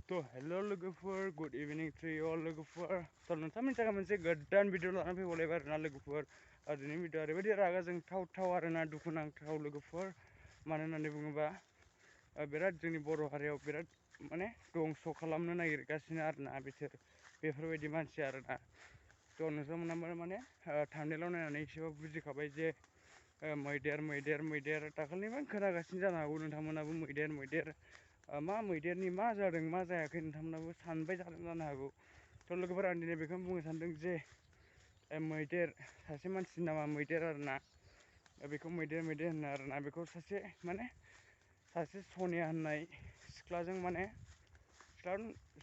तो हेलो लोगोफोर good evening to you अल लोगोफोर तो नोंथांमोननि थाखाय मोनसे गोदान भिडिअ लानानै फैबावलायबाय आरोना लोगोफोर दिनैनि भिडिअ ओरैबायदि रागा जोंथाव आरोना दुखुनांथाव लोगोफोर मानो होननानै बुङोबा बिराद जोंनि बर' हारियाव बिराद माने दंस' खालामनो नागिरगासिनो आरोना बिसोर बेफोरबायदि मानसि आरोना तो नोंथांमोना माने थाम्बनेइलाव नायनानै एसेबाबो बुजिखाबाय जे मैदेर दाखालिनिफ्राय खोनागासिनो जानो हागौ नोंथांमोनाबो मैदेर मा मैदेरनि मा जादों मा जायाखै नोंथांमोनाबो सानबाय जानो हागौ। थ' लोगोफोर आं दिनै बेखौनो बुंनो सानदों जे मैदेर सासे मानसिनि नामा मैदेर आरोना बेखौ मैदेर होनो आरोना बेखौ सासे सनिया होननाय सिख्लाजों माने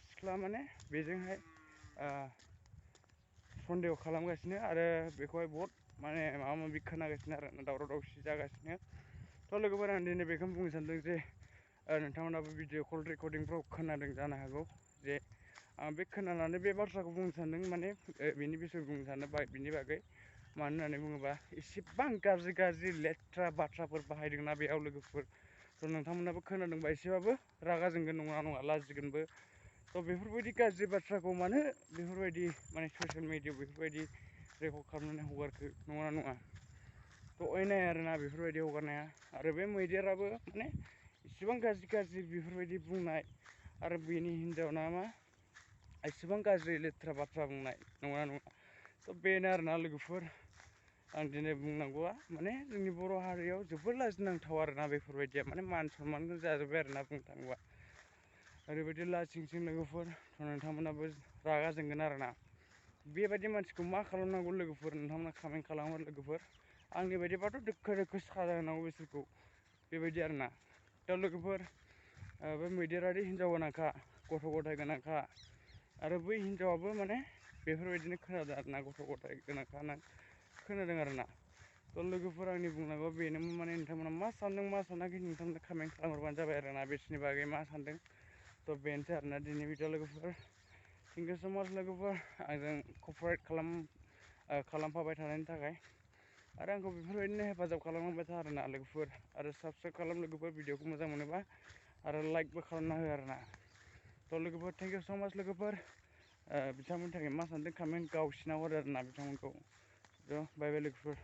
सिख्ला माने बेजोंहाय सन्देह खालामगासिनो आरो बेखौहाय बहुत माने माबा माबि खोनागासिनो आरोना दावराव दावसि जागासिनो। थ' लोगोफोर आं दिनै बेखौनो बुंनो सानदों जे नोंथांमोनाबो भिडिअ कल रेकर्डिंफ्राव खोनादों जानो हागौ जे आं बे खोनानानै बे बाथ्राखौ बुंनो सानदों माने बिनि बिसय बुंनो सानो बिनि बागै मानो होननानै बुङोबा एसेबां गाज्रि लेथ्रा बाथ्राफोर बाहायदोंना बेयाव लोगोफोर थ' नोंथांमोनाबो खोनादोंबा एसेबाबो रागा जोंगोन नङा लाजिगोनबो। थ' बेफोरबायदि गाज्रि बाथ्राखौ मानो बेफोरबायदि माने ससियेल मिडियाआव बेफोरबायदि रेकर्ड खालामनानै हगारखो नङा थ' अयनाय आरोना बेफोरबायदि हगारनाया आरो बे मैदेराबो माने इसेबां गाज्रि बेफोरबायदि बुंनाय आरो बेनि हिन्जाव नामा एसेबां गाज्रि लेथ्रा बाथ्रा बुंनाय नङा थ' बेनो आरोना लोगोफोर आं दिनै बुंनांगौआ माने जोंनि बर' हारियाव जोबोर लाजिनांथाव आरोना बेफोरबायदिया माने मान सनमानखौ जाजोब्बाय आरोना बुंनो थाङोबा ओरैबायदि लाजिंसिं लोगोफोर नोंथांमोनाबो रागा जोंगोन आरोना बेबायदि मानसिखौ मा खालामनांगौ लोगोफोर नोंथांमोना कमेन्ट खालामो लोगोफोर आंनि बायदिबाथ' दोखो साजा होनांगौ बिसोरखौ बेबायदि आरोना। दा लोगोफोर बे मैदेरारि हिन्जाव गोनांखा गथ' गथाय गोनांखा आरो बै हिन्जावाबो माने बेफोरबायदिनो खोनादों आरोना गथ' गथाय गोनांखा होननानै खोनादों आरोना। थ' लोगोफोर आंनि बुंनांगौ बेनोमोन माने नोंथांमोना मा सानदों मा सानाखै नोंथांमोना कमेन्ट खालामहरबानो जाबाय आरोना बिसोरनि बागै मा सानदों। थ' बेनोसै आरोना दिनै भिडिअ लोगोफोर थेंक इउ स' माच लोगोफोर आंजों कपारेट खालामफाबाय थानायनि थाखाय आरो आंखौ बेफोरबायदिनो हेफाजाब खालामलांबाय था आरोना लोगोफोर आरो साबसक्राइब खालाम लोगोफोर भिडिअखौ मोजां मोनोबा आरो लाइकबो खालामना हो आरोना। थ' लोगोफोर थेंक इउ स' माच लोगोफोर बिथांमोननि थाखाय मा सानदों कमेन्ट गावसिनाव हरो आरोना बिथांमोनखौ थ' बाय बाय लोगोफोर।